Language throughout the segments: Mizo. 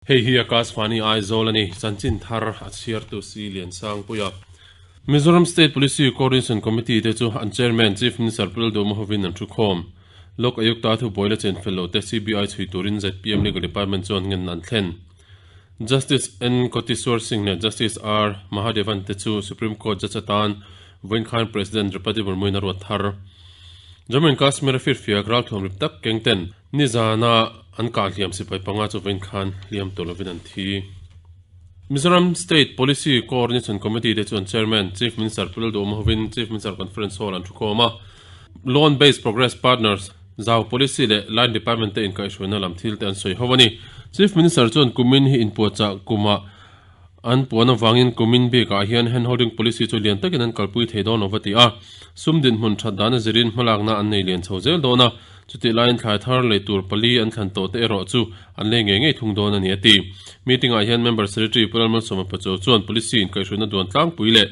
Hei hi Akashvani Aizawl a ni, chanchin thar a chhiartu Si Liansangpuia. Mizoram State Policy Coordination Committee te chu an Chairman Chief Minister Pu Lalduhma hovin an thukhawm. Lok Ayukta thubuai la chenfel loh te CBI chhui turin zpm Legal Department chuan ngen an thlen. Justice N Kotiswar Singh leh Justice R Mahadevan te chu Supreme Court judge atan vawiin khan President Draupadi Murmu-in a ruat thar. Jammu and Kashmir-a firfiak ralthuam rip tak keng ten nizana an kah hliam sipai panga chu vawiin khan hliam tawh lovin an thi. Mizoram State Policy Coordination Committee te chuan Chairman, Chief Minister Pu Lalduhawma hovin Chief Minister Conference Hall an thukhawm a. Loan Based Progress Partners, Zau Policy leh Line Department te inkaihhruaina lam thil te an sawi ho a ni. Chief Minister chuan kumin hi inpuahchah kumah an puan avangin kumin bikah hian handholding policy chu lian takin an kalpui thei dawn lo va ti a. Sum dinhmun that dan a zirin hmalakna an nei lian chho zel dawn a, chutih laiin thlai thar lei tur pali an thlan tawh te erawh chu an lei ngei ngei thung dawn a ni a ti. Meeting ah hian Member Secretary Pu Lalmalsawma Pachuau chuan policy inkaihhruaina duan tlangpui leh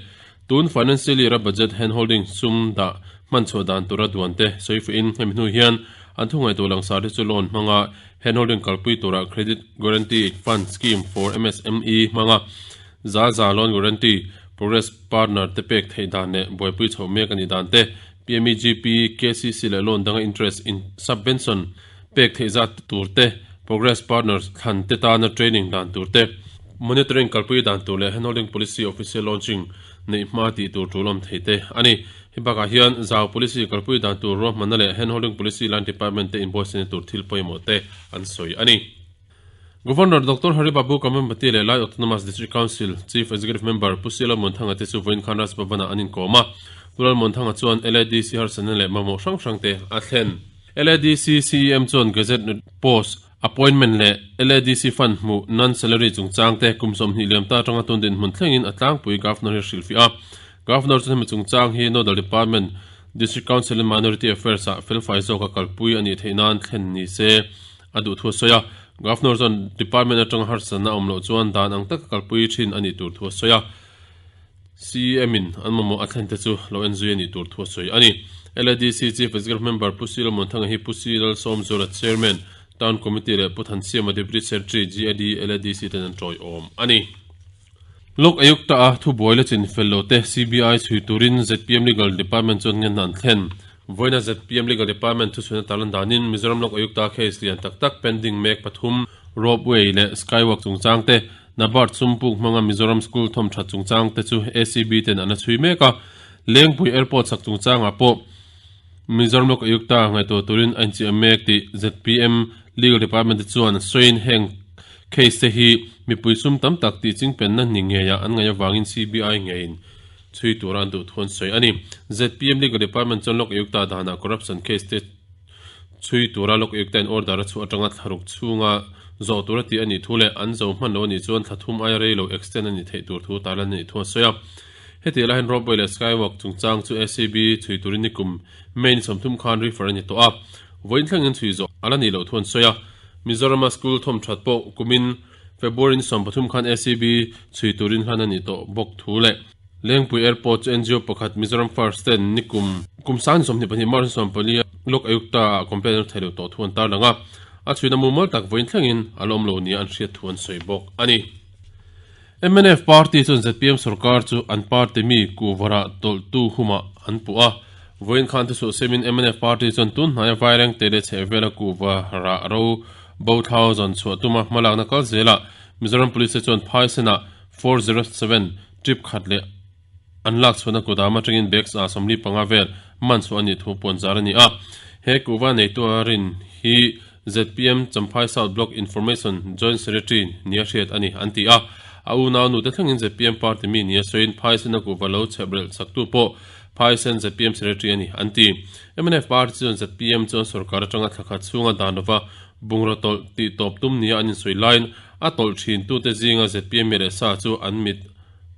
Tun financial year a budget handholding sum dah hman chhuah dan tura duan te sawi fuhin hemi hnu hian an thu ngaihtuah langsar te chu loan hmanga handholding kalpui tura Credit Guarantee Fund Scheme for MSME hmanga za za loan guarantee progress partner te pek theih dan leh buaipui chhoh mek a nih dan te PMEGP, KCC leh loan danga interest in subvention pek theih zat tur te, progress partners thlan te tana training dan tur te, monitoring kalpui dan tur leh handholding policy official launching neih hma tih tur tul awm thei te a ni. Hei bakah hian zau policy kalpui dan tur ruahmanna leh handholding policy line department te inbuatsaihna tur thil pawimawh te an sawi a ni. Governor Doctor Hari Babu Kambhampati leh Lai Autonomous District Council Chief Executive Member Pu Sila Muanthanga te chu vawiin khan Raj Bhavan-ah an inkawm a. Pu Lalmuanthanga chuan LADC harsatna leh mamawh hrang hrang te a thlen. LADC CEM chuan Gazette post appointment leh LADC fund hmuh non-salary chungchang te kum 20 liam ta atanga tun dinhmun thlengin a tlangpui Governor hi a hrilhfiah a. Governor chuan hemi chungchang hi Nodal Department, District Council and Minority Affairs ah felfai zawka kalpui a nih theih nan thlen ni se a duh thu a sawi a. Governor chuan Department atanga harsatna a awm loh chuan dan ang taka kalpui thin a nih tur thu a sawi a. CEM in an mamawh a thlen te chu lo en zui a nih tur thu a sawi a ni. LADC Chief Executive Member Pu Silo Muanthanga hi Pu Silal Sawmzura Chairman, Town Committee leh Pu Thansiama Deputy Secretary GAD LADC ten an tawiawm a ni. Lok Ayukta a thubuai la chin fel lo te CBI chhui turin zpm Legal Department chuan ngenna an thlen. Vawiina zpm Legal Department thuchhuina tarlan danin Mizoram Lok Ayukta case lian tak tak pending mek pathum, Ropeway leh Skywalk chungchang te, NABARD sum puk hmanga Mizoram School thawm that chungchang te chu ACB ten an la chhui mek a, Lengpui Airport sak chungchangah pawh Mizoram Lok Ayukta ngaihtuah turin a inchiah mek tih zpm Legal Department te chuan sawiin heng case te hi mipui sum tam tak tih chingpenna ni ngeiah an ngaih avangin CBI ngeiin chhui tura an duh thu an sawi a ni. Zpm Legal Department chuan Lok Ayukta danah corruption case te Chhui tura Lok Ayukta in order a chhuah atanga thlaruk chhunga zawh tura tih a nih thu leh an zo hman lo a nih chuan thla thum aia rei lo extend a nih theih tur thu tarlan a nih thu a sawi a. Hetiah lahin Ropeway leh Skywalk chungchang chu ACB chhui turin nikum May ni 30 khan refer a ni tawh a, vawiin thlengin chhui zawh a la nih loh thu an sawi a. Mizorama school thawm that pawh kumin February ni 13 khan ACB chhui turin hlan a nih tawh bawk thu leh Lengpui Airport chu NGO pakhat Mizoram First ten nikum kum sang ni 22 March ni 14 Lok Ayukta ah complaint an thei lo tawh thu an tarlang a, a chhuina mumal tak vawiin thlengin a la awm lo nia an hriat thu an sawi bawk a ni. Mnf party chuan zpm sorkar chu an party mi kuhvarah tawlhtu humah an puh a, vawiin khan thusuh semin mnf party chuan tun hnaia vairengte leh chhehvela kuhvarah ro bo thlau zawn chhuah tuma hmalakna kal zelah Mizoram Police te chuan phaisenah 407 trip khat leh an lak chhuahna kudam atangin bags ah 45 vel man chhuah a nih thu puan zar a ni a. He kuhva neitu a rin hi zpm Champhai South Block Information Joint Secretary nia hriat a ni an ti a. A unau nute thlengin zpm party mi nia sawiin Phaisen a kuhva lo chheprelh chaktu pawh Phaisen zpm Secretary a ni an ti. Mnf party chuan zpm chuan sorkar atanga thla khat chhunga dan lova bungraw tawlh tih tawp tum nia an insawi laiin A tawlh thintute zinga zpm leh sa chu an mit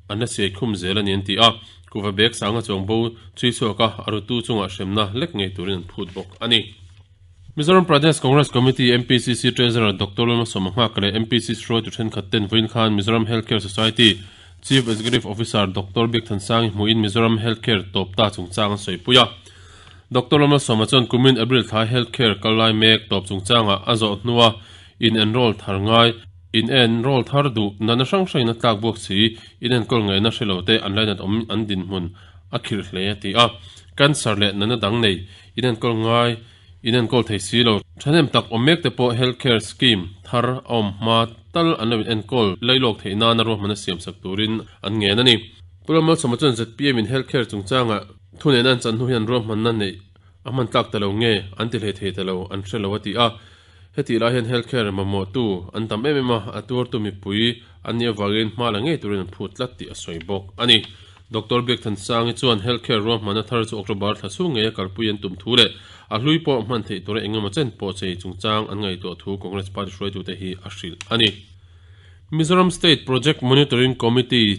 an la siai khum zel a ni an ti a, kuhva bag sanga chuang bo chhui chhuak a, a rutu chungah hremna lek ngei turin an phut bawk a ni. Mizoram Pradesh Congress Committee, MPCC, Treasurer Doctor Lalmalsawma Nghak leh MPCC hruaitu thenkhat ten vawiin khan Mizoram Health Care Society Chief Executive Officer Doctor Biak Thansangi hmuhin Mizoram Health Care tawp ta chungchang an sawipui a. Doctor Lalmalsawma chuan kumin April thla Health Care kal lai mek tawp chungchangah a zawh hnua in enroll thar ngai. In en roll thar duh nana hrang hrangin a tlak buak si, in enkawl ngaihna hre lo te an lainat awm an dinhmun a khirh hle a ti a. Cancer leh nana dang nei in enkawl ngai in enkawl thei si lo. Thahnem tak awm mek te pawh Health Care Scheme thar a awm hma tal an lo in enkawl lailawk theih nana ruahmanna siam sak turin an ngen a ni. Pu Lalmalsawma chuan zpm in Health Care chungchangah thuneihna an chan hnu hian ruahmanna neih a hman tlak ta lo nge an ti hlei thei ta lo an hre lo a ti a. Hetih lai hian health care mamawhtu an tam em em a, a tuartu mipui an nih avangin hma la ngei turin an phut tlat tih a sawi bawk a ni. Doctor Biakthansangi chuan health care ruahmanna thar chu October thla chhung ngeia kalpui an tum thu leh a hlui pawh hman theih tura eng emaw chen pawh chei chungchang an ngaihtuah thu Congress party hruaitute hi a hrilh a ni. Mizoram State Project Monitoring Committee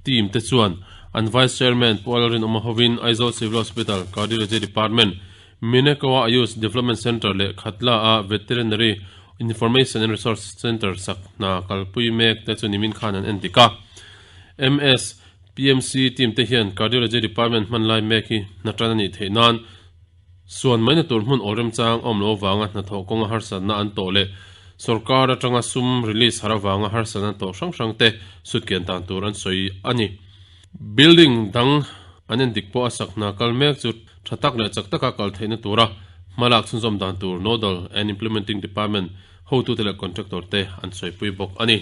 team te chuan an Vice Chairman Pu Alrinawma hovin Aizawl Civil Hospital Cardiology Department Minekoa Ayush Development Centre leh Khatla a Veterinary Information and Resource Centre sak hna kalpui mek te chu nimin khan an en dik a. MS, PMC team te hian Cardiology Department hman lai mek hi hna tan a nih theih nan suan maina tur hmun awl remchang a awm lo avanga hnathawh kawnga harsatna an tawh leh sorkar atanga sum release har avanga harsatna an tawh hrang hrang te sutkian dan tur an sawi a ni. Building dang an en dik pawh a sak hna kal mek chu tha tak leh chak taka kal theihna tura hmalak chhunzawm dan tur Nodal and Implementing Department hotute leh contractor te an sawipui bawk a ni.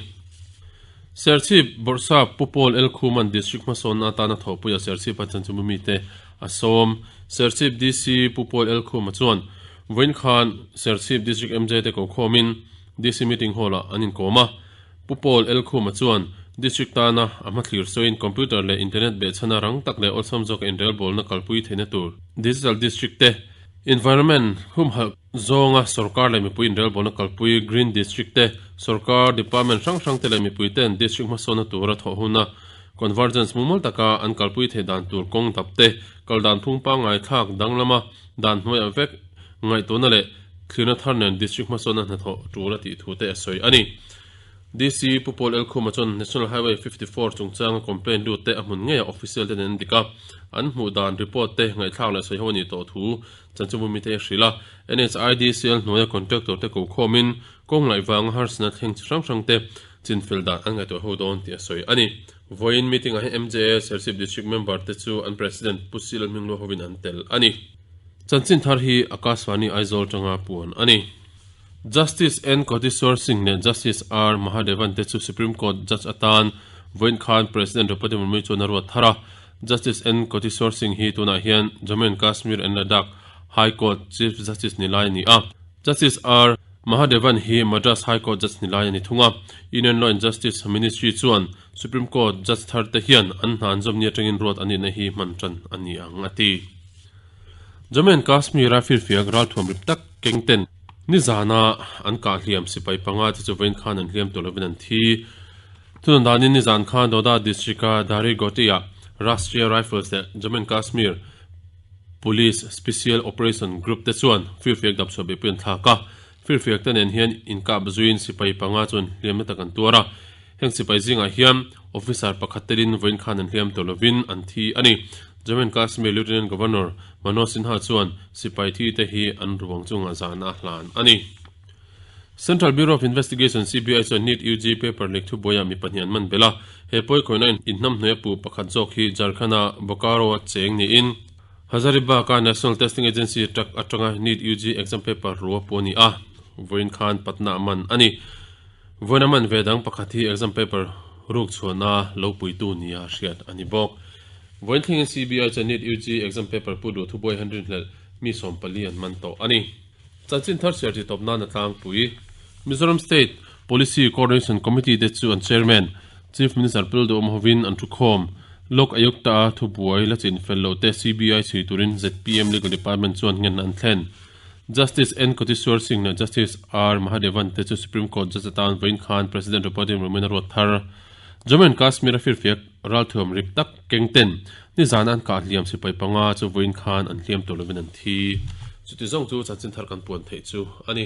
Serchhip Bawrhsap Pu Paul L. Khuman District hmasawnna atana thawhpuia Serchhip a chanchimbu mite a sawm. Serchhip DC Pu Paul L. Khuma chuan vawiin khan Serchhip District MJ te kokhawmin DC Meeting Hall-ah an inkawm a. Pu Paul L. Khuma chuan District tana a hmathlir sawiin computer leh internet behchhana rang tak leh awlsam zawka inrelbawlna kalpui theihna tur Digital District te, Environment humhalh zawnga sorkar leh mipui inrelbawlna kalpui Green District te, sorkar department hrang hrang te leh mipui ten district hmasawnna tura thawh huna convergence mumal taka an kalpui theih dan tur kawng dap te, kal dan phung pangngai thlak danglama dan hnuaiah vek ngaihtuahna leh thlirna thar nen district hmasawnna hnathawh tul a tih thu te a sawi a ni. DC Pu Paul Elkhuma chuan National Highway 54 chungchanga complaint lut te a hmun ngeiah official te nen an dik a, an hmuh dan report te ngaihthlak leh sawi ho a nih tawh thu chanchinbu mite a hrilh a. NHIDCL hnuaia contractor te ko khawmin kawng laih vanga harsatna thleng chi hrang hrang te chinfel dan an ngaihtuah ho dawn tih a sawi a ni. Vawiin meeting ah hian MJA Serchhip District member te chu an President Pu Sil Hmingluah hovin an tel a ni. Chanchin thar hi Akashvani Aizawl tanga puan a ni. Justice N Kotishwar Singh leh Justice R Mahadevan te chu Supreme Court Judge atan vawiin khan President Draupadi Murmu chuan a ruat thar a. Justice N Kotishwar Singh hi tunah hian Jammu and Kashmir and Ladakh High Court Chief Justice ni lai a ni a. Justice R Mahadevan hi Madras High Court Judge ni lai a ni thung a. Union Law and Justice Ministry chuan Supreme Court Judge thar te hian an hna an zawm ni atangin ruat a nihna hi hman tan a ni ang a ti. Jammu and Kashmir a firfiak ralthuam rip tak keng ten nizana an kah hliam sipai panga te chu vawiin khan an hliam tur lovin an thi. Thunawn danin nizan khan Doda district a Dari Goti ah Rashtriya Rifles leh Jammu and Kashmir Police Special Operation Group te chuan firfiak dapchhuah beihpui an thlak a. Firfiak te nen hian inkap zuiin sipai panga chuan hliamna tak an tuar a. Heng sipai zingah hian officer pakhat telin vawiin khan an hliam tawh lovin an thi a ni. Jammu and Kashmir Lieutenant Governor Manoj Sinha chuan sipai thi te hi an ruang chungah zahna a hlan a ni. Central Bureau of Investigation, CBI, chuan NEET UG paper leak thubuaiah mi pahnih an man belh a. He pawi khawihna inhnamhnuaia puh pakhat zawk hi Jharkhand-a Bokaro-a cheng niin Hazaribagh-a National Testing Agency truck atanga NEET UG exam paper rua puh a ni a, vawiin khan Patna a man a ni. Vawiin a man ve dang pakhat hi exam paper ruk chhuahna lo puitu nia hriat a ni bawk. Vawiin thlengin CBI chuan NEET UG exam paper pu duh thubuai han rinhlelh mi 14 an man tawh a ni. Chanchin thar chhiar ti tawp nan a tlangpui. Mizoram State Policy Coordination Committee te chu an Chairman, Chief Minister Pu Lalduhawm hovin an thukhawm. Lok Ayukta-a thubuai la chin fel loh te CBI chhui turin zpm Legal Department chuan ngen an thlen. Justice N Kotishwar Singh leh Justice R Mahadevan te chu Supreme Court judge atan vawiin khan President Draupadi Murmu-in a ruat thar. Jammu and Kashmir-a firfiak ralthuam rip tak keng ten nizan an kah hliam sipai panga chu vawiin khan an hliam tur lovin an thi. Chuti zawng chu chanchin thar kan puan theih chu a ni.